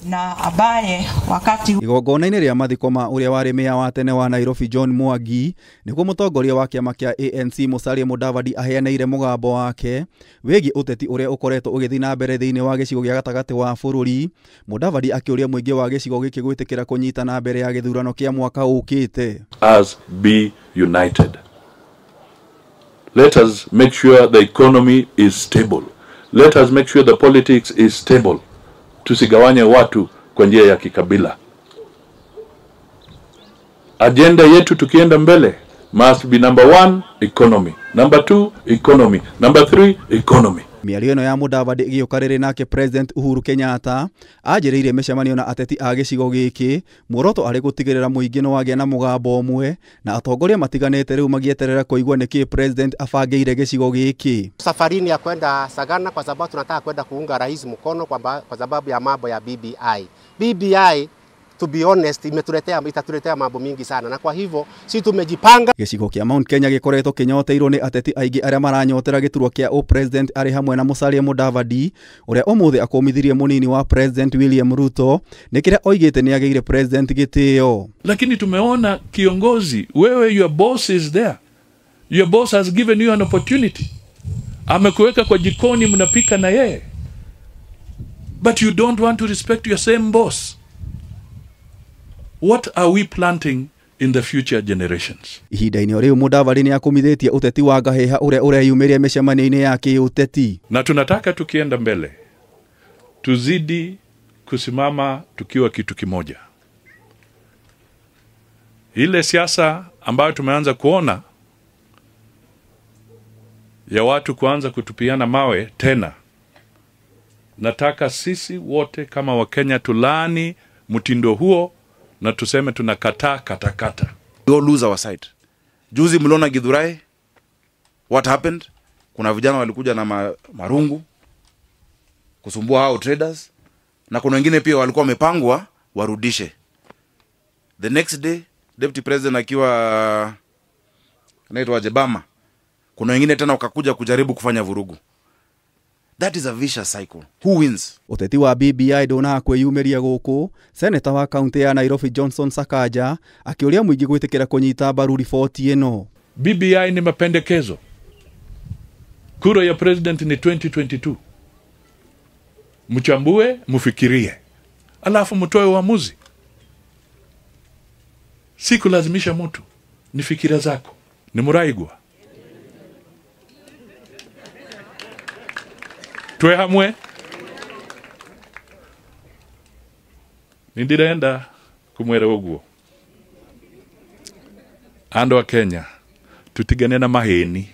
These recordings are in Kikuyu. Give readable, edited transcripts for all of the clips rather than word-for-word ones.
Na ambaye wakati igongona-inĩ rĩa mathiko ma ũrĩa warĩ meya wa tene wa Nairobi John Mwangi nĩguo mũtongoria wa kĩama kĩa ANC Musalia Mudavadi aheanĩire mũgambo wake wĩgiĩ ũteti ũrĩa ũkoretwo ũgĩthiĩ na mbere thĩinĩ wa gĩcigo gĩa gatagatĩ wa bũrũri. Mudavadi akĩũria mũingĩ wa gĩcigo gĩkĩ gwĩtĩkĩra kũnyitana mbere ya gĩthurano kĩa mwaka ũkĩte. Us be united. Let us make sure the economy is stable. Let us make sure the politics is stable. Tusigawanye watu kwa njia ya kikabila. Agenda yetu tukienda mbele must be number 1 economy, number 2 economy, number 3 economy. Mĩario ĩno ya Mudavadi ĩgĩũka rĩrĩ nake President Uhuru Kenyatta anjĩrĩirie mĩcemanio na ateti a gĩcigo gĩkĩ, muoroto arĩ gũtigĩrĩra mũingĩ nĩwagĩa na mũgambo ũmwe na atongoria matiganĩte rĩu magĩeterera kũigua nĩkĩ President abangĩire gĩcigo gĩkĩ. Safarini ya kwenda Sagana kwa sababu tunataka kwenda kuunga rais mkono kwa sababu ya mambo ya BBI. BBI, to be honest, itatuletea mambo mingi sana, na kwa hivyo si tumejipanga. Gĩcigo kĩa Mount Kenya gĩkoretwo kĩnyoteirwo nĩ ateti aingĩ arĩa maranyotera gĩturwa kĩa o-president arĩ hamwe na Musalia Mudavadi ũrĩa ũmũthĩ akũmithirie mũnini wa President William Ruto nĩ kĩrĩa oigĩte nĩ agĩire president gĩtĩo. Lakini tumeona kiongozi, wewe, your boss is there. Your boss has given you an opportunity. Amekuweka kwa jikoni mnapika na yeye. But you don't want to respect your same boss. What are we planting in the future generations? Ihinda-inĩ o rĩu Mudavadi nĩ akũmithĩtie ũteti wa ngahĩha ũrĩa ũreyumĩria mĩcemanio-inĩ ya kĩũteti. Na tunataka tukienda mbele tuzidi kusimama tukiwa kitu kimoja. Ile siasa ambayo tumeanza kuona ya watu kuanza kutupiana mawe tena, nataka sisi wote kama Wakenya tulani mtindo huo na tuseme tunakataa katakata. We all lose our sight. Juzi mliona Githurai, what happened? Kuna vijana walikuja na marungu kusumbua hao traders, na kuna wengine pia walikuwa wamepangwa warudishe. The next day Deputy President akiwa anaitwa Jebama, kuna wengine tena wakakuja kujaribu kufanya vurugu. That is a vicious cycle. Who wins? Ũteti wa BBI ndũnaga kwĩyumĩria gũkũ. Seneta wa kaunti ya Nairobi Johnson Sakaja akĩũria mũingĩ gwĩtĩkĩra kũnyita mbaru riboti ĩno. BBI ni mapendekezo. Kura ya president ni 2022. Mchambue, mfikirie, alafu mtoe uamuzi. Si kulazimisha mtu, ni fikira zako. Ni muraigwa. Twe hamwe nindirenda kumwera uguo andu a Kenya tutigane na maheni.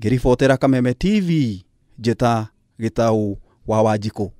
Ngĩribotera Kameme TV, Njĩta Gĩtau wa Wanjikũ.